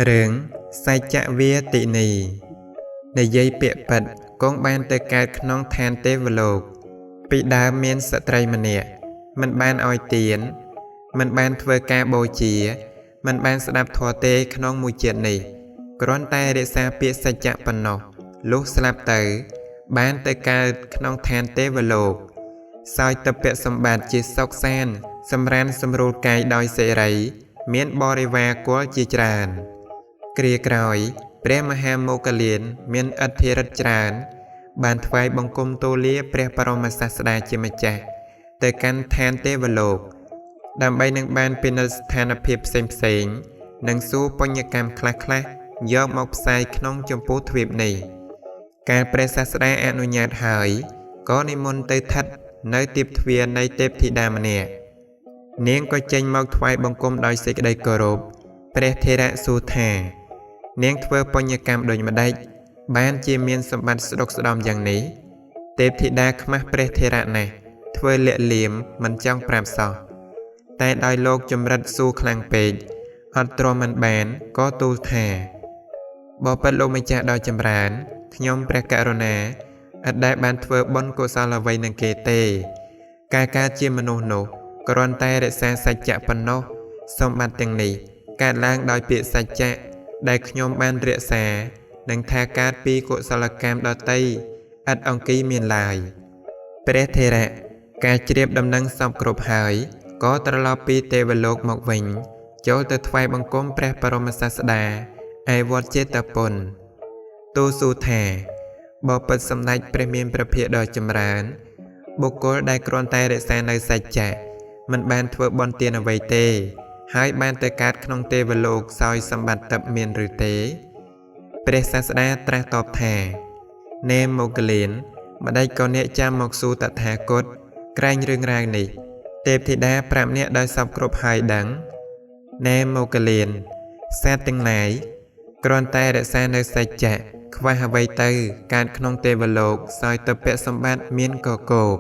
រឿងសច្ចវាទិនីនិយាយពាក្យពិតគង់បានទៅកើតក្នុងឋានទេវលោក ពីដើមមានស្ត្រីម្នាក់មិនបានឲ្យទាន មិនបានធ្វើការបូជា មិនបានស្ដាប់ធម៌ទេក្នុងមួយជាតិនេះគ្រាន់តែរក្សាពាក្យសច្ចៈប៉ុណ្ណោះលុះស្លាប់ទៅ បានទៅកើតក្នុងឋានទេវលោកសោយទិព្វសម្បត្តិជាសុខសាន្តសម្រានសម្រួលកាយដោយសេរី មានបរិវារគល់ជាច្រើន គ្រាក្រោយ ព្រះមហាមោគលានមានឥទ្ធិឫទ្ធិច្រើន បានថ្វាយបង្គំទូលាព្រះបរមសាស្តាជាម្ចាស់ទៅកាន់ឋានទេវលោក ដើម្បីនឹងបានពិនិត្យស្ថានភាពផ្សេងៗនិងសួរបញ្ញកម្មខ្លះៗយកមកផ្សាយក្នុងចម្ពោះទ្វីបនេះកាលព្រះសាស្តាអនុញ្ញាតហើយក៏និមន្តទៅស្ថិតនៅទីបទ្វារនៃទេពធីតាម្នាក់នាងក៏ចេញមកថ្វាយបង្គំដោយសេចក្តីគោរពព្រះថេរៈសួរថា នាងធ្វើបញ្ញកម្មដូចម្តេចបានជាមានសម្បត្តិស្ដុកស្ដំយ៉ាងនេះទេពធីតាខ្មាស់ព្រះថេរៈណាស់ធ្វើលាក់លៀមមិនចង់ប្រាប់សោះតែដោយលោកចម្រិតសួរខ្លាំងពេកអត់ទ្រាំមិនបានក៏ទូលថាបបិទ្ធលោកម្ចាស់ដ៏ចម្រើនខ្ញុំព្រះករុណាឥតដែលបានធ្វើបុណ្យកុសលអ្វីនឹងគេទេការកើតជាមនុស្សនោះគ្រាន់តែរក្សាសច្ចៈប៉ុណ្ណោះសម្បត្តិទាំងនេះកើតឡើងដោយពាក្យសច្ចៈដែលខ្ញុំបានរក្សានិងថាកើតពីកុសលកម្មដទៃឥតអង្គីមានឡើយព្រះថេរៈការជ្រាបដំណឹងសពគ្រប់ហើយក៏ត្រឡប់ពីទេវលោកមកវិញចូលទៅថ្វាយបង្គំព្រះបរមសាស្តាឯវត្តចេតពុនទូលសួរថាបបិទ្ធសម្ដេចព្រះមានព្រះភិក្ខដ៏ចម្រើនបុគ្គលដែលគ្រាន់តែរក្សានៅសច្ចៈមិនបានធ្វើបុណ្យទានអ្វីទេហើយបានទៅកើតក្នុងទេវលោកសោយសម្បត្តិទិព្វមានឬទេព្រះសាស្តាត្រាស់តបថាណែមោគលានម្ដេចក៏អ្នកចាំមកសួរតថាគតក្រែងរឿងរ៉ាវនេះទេពធីតាប្រាប់អ្នកដោយសពគ្រប់ហើយដឹងណែមោគលានសត្វទាំងឡាយគ្រាន់តែរក្សានៅសច្ចៈខ្វះអ្វីទៅកើតក្នុងទេវលោកសោយទិព្វសម្បត្តិមានកកោប